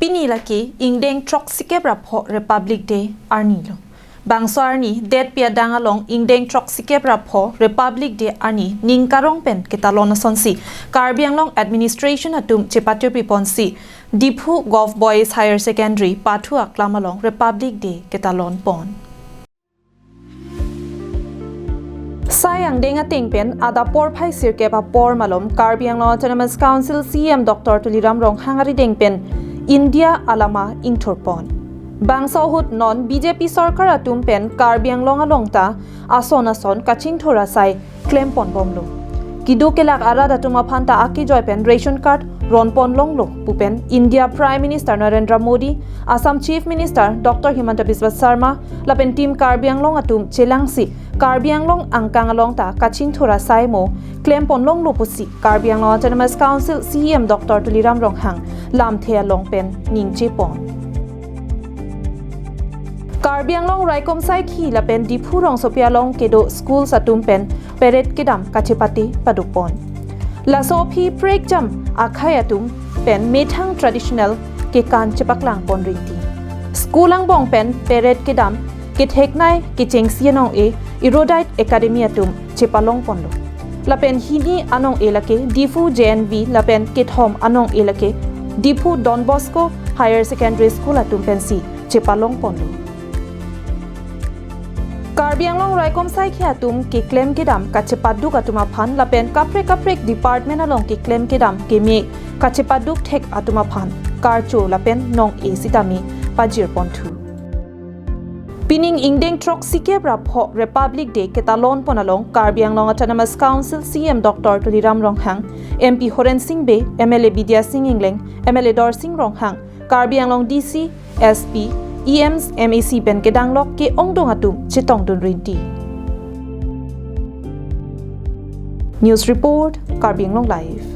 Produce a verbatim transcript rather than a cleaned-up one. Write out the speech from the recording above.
Pini lake ingdeng throksikep ra pho Republic Day arni lo. Bangso arni detpi adang along ingdeng throksikep ra pho Republic Day arni ning karong pen ketalon asonsi Karbi Anglong Administration atum chepatirpi ponsi Diphu Govt Boys Higher Secondary pathu aklam along Republic Day ketalon pon. Sai angdeng ateng pen adap porphai sirkep apor malom Karbi Anglong Autonomous Council C E M Doctor Tuliram Ronghang arideng pen India alama ingthur pon. Bangso ahut non B J P sorkar atum pen Karbi Anglong along ta ason ason kachingthur asai klem pon bomlo. Keduk kelak arat atum aphan ta akejoi pen ration card ron pon longlo pu pen India Prime Minister Narendra Modi, Assam Chief Minister Doctor Himanta Biswa Sarma lapen Team Karbi Anglong atum chelangsi Karbi Anglong angkang along ta kachingthur asai mo klem pon longlo pusi Karbi Anglong Autonomous Council C E M Doctor Tuliram Ronghang lamthe along pen ningje pon. Karbi Anglong Raikom Saikhi lapen Diphu rongsopi along kedo schools atum pen parade kedam kachepate paduk pon. Laso aphi prekjam akhei atum pen methang traditional kekan chepaklang pon rinti. School angbong pen parade kedam ketheknei kechengsi anong-e Erudite Academy atum chepalong ponlo. Lapen hini anong-e lake Diphu J N V lapen kethom anong-e lake Diphu Don Bosco Higher Secondary School atum pensi chepalong ponlo. Karbi Anglong Raikom Saikhi atum keklem kedam kachepaduk atum aphan lapen kaprek kaprek department along keklem kedam keme kachepaduk thek atum aphan karcho lapen nong-e sitame pajir ponthu. Pining ingdeng throksikep ra pho Republic Day ketalon pon along Karbi Anglong Autonomous Council C E M Doctor Tuliram Ronghang, M P Horen Sing Bey, M L A Bidya Sing Engleng, M L A Dorsing Ronghang, Karbi Anglong D C, S P, E Ms, M A C pen kedanglok ke-ongdung atum chetongdun rinti. News report, Karbi Anglong Live.